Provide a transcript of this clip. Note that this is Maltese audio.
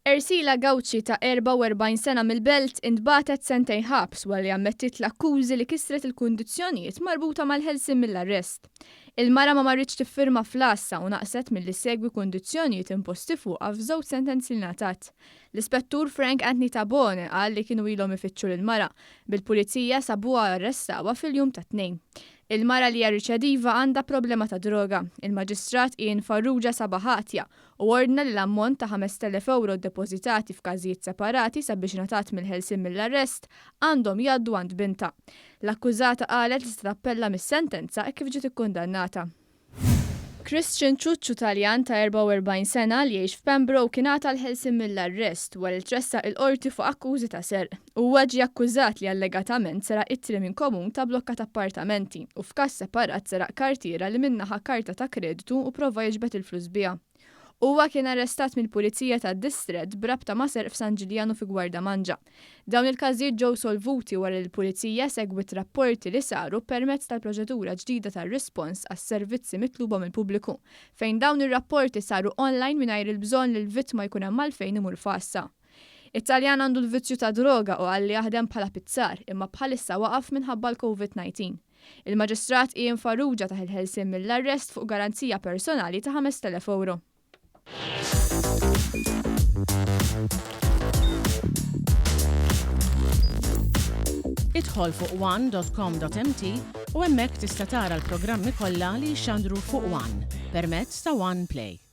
Ersila Gauci ta' 44 sena mill-Belt intbagħtet sentejn ħabs wara li ammettiet l-akkużi li kisret il-kundizzjonijiet marbuta mal-ħelsien mill-arrest. Il-mara ma marritx tiffirma fl-għassa u naqset milli ssegwi kundizzjonijiet imposti fuqha f'żewġ sentenzi li ngħatat. L-Ispettur Frank Anthony Tabone qal li kienu ilhom ifittxu lill-mara, bil-Pulizija sabuha u arrestawha fil-jum tat-Tnejn. Il-mara li hija riċediva għandha problema ta' droga. Il-Maġistrat Ian Farrugia sabha ħatja u ordna li l-ammont ta' 5,000 ewro ddepożitati f'każijiet separati sabiex ingħatat mill-ħelsien mill-arrest għandhom jgħaddu għand bintha. L-akkużata qalet li se tappella mis-sentenza hekk kif ġiet ikkundannata. Christian Ciucciu Taljan ta' 44 sena li jgħix f'Pembroke ingħata l-ħelsien mill-arrest wara li tressaq il-Qorti fuq akkużi ta' serq. Huwa ġie akkużat li allegatament seraq ittri minn komun ta' blokka ta' appartamenti u f'każ separat seraq kartiera li minnha ħa karta ta' kreditu u prova jiġbed il-flus biha. Huwa kien arrestat mill-Pulizija tad-Distrett b'rabta ma' serq f'San Ġiljan u fi Gwardamanġa. Dawn il-każijiet ġew solvuti wara li l-Pulizija segwiet rapporti li saru permezz tal-proċedura ġdida tar-rispons għas-servizzi mitluba mill-pubbliku, fejn dawn ir-rapporti saru online mingħajr il-bżonn li l-vittma jkun hemm għalfejn imur f'għassa. It-Taljan għandu l-vizzju tad-droga u qal li jaħdem bħala pizzar, imma bħalissa waqaf minħabba l-Covid 19. Il-Maġistrat Ian Farrugia tah il-ħelsien mill-arrest fuq garanzija personali ta' 5,000 ewro. Idħol fuq one.com.mt u hemmhekk tista' tara l-programmi kollha li jixxandru fuq One permezz ta' One Play.